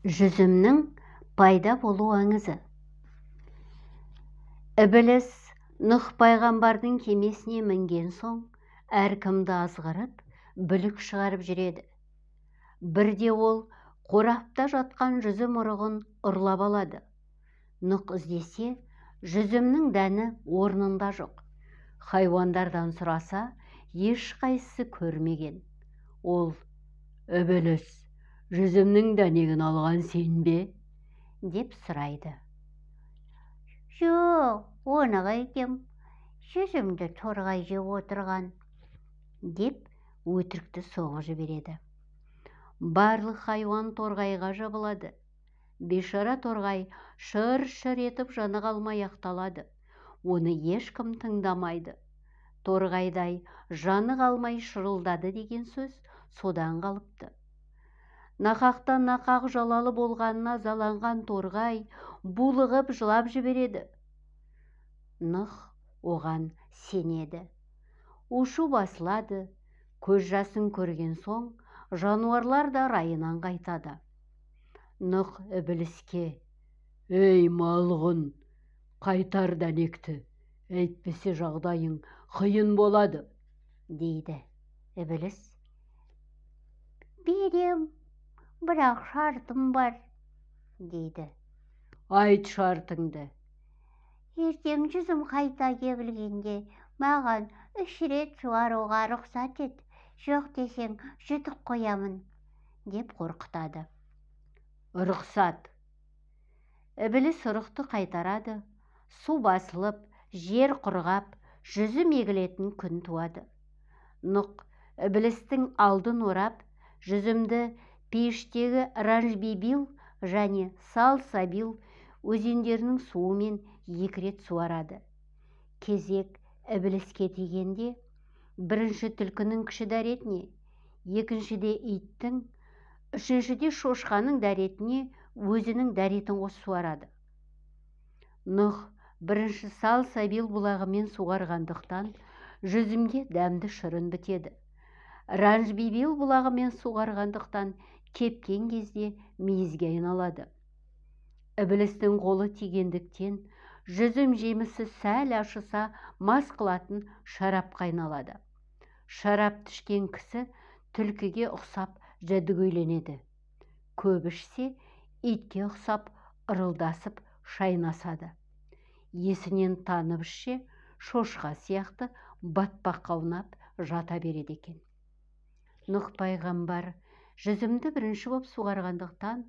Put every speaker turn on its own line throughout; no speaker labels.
Жүзімнің пайда болу аңызы. Ібіліс Нұх пайғамбардың кемесіне мінген соң әркімді азғырып, бүлік шығарып жүреді. Бірде ол қорапта жатқан жүзім ұрығын ұрлап алады. Нұх іздесе, жүзімнің дәні орнында жоқ. Хайуандардан сұраса, ешқайсысы көрмеген. Ол: «Ібіліс, жүзімнің дәнегін алған сен бе?» деп сұрайды.
Жоқ, оны қайтем, жүзімді торғай жеп отырған,
деп өтірікті соғып жібереді. Барлық хайуан торғайға жабылады. Бейшара торғай шыр-шыр етіп жаны қалмай ақталады. Оны ешкім тыңдамайды. Торғайдай жаны қалмай шырылдады деген сөз содан қалыпты. Нақақтан нақақ жалалы болғанына ызаланған торғай булығып жылап жібереді. Нұх оған сенеді. У-шу басылады, көз жасын көрген соң жануарлар да райынан қайтады. Нұх ібіліске:
«Ей, малғұн, қайтар дәнекті, әйтпесе жағдайың қиын болады»,
дейді. Ібіліс:
«Берем, бірақ шартым бар», дейді.
«Айт шартыңды».
«Ертең жүзім қайта егілгенде маған 3 рет суаруға рұқсат ет, жоқ десең жұтып қоямын»,
деп қорқытады. Рұқсат. Ібіліс ұрықты қайтарады. Су басылып, жер құрғап, жүзім егілетін күн туады. Нұқ ібілістің алдын орап, жүзімді пейіштегі Ранжбибил және Салсабил өзендерінің суымен 2 рет суарады. Кезек ібіліске тигенде, бірінші түлкінің кіші дәретіне, екіншіде иттің, үшіншіде шошқаның дәретіне өзінің дәретін қосып суарады. Нұх бірінші Салсабил бұлағымен суарғандықтан жүзімге дәмді шырын бітеді. Ранжбибил бұлағымен суарғандықтан кепкен кезде мейізге айналады. Ібілістің қолы тигендіктен жүзім жемісі сәл ашыса мас қылатын шарапқа айналады. Шарап ішкен кісі түлкіге ұқсап жәдігөйленеді. Көп ішсе итке ұқсап ырылдасып шайнасады. Есінен танып ішсе, шошқа сияқты батпаққа аунап жата береді екен. Нұх пайғамбар жүзімді бірінші боп суарғандықтан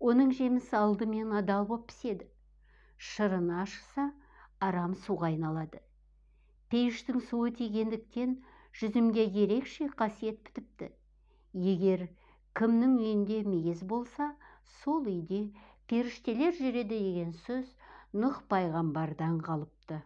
оның жемісі алдымен адал боп піседі. Шырыны ашыса, арам суға айналады. Пейіштің суы тигендіктен жүзімге ерекше қасиет бітіпті. Егер кімнің үйінде мейіз болса, сол үйде періштелер жүреді деген сөз Нұх пайғамбардан қалыпты.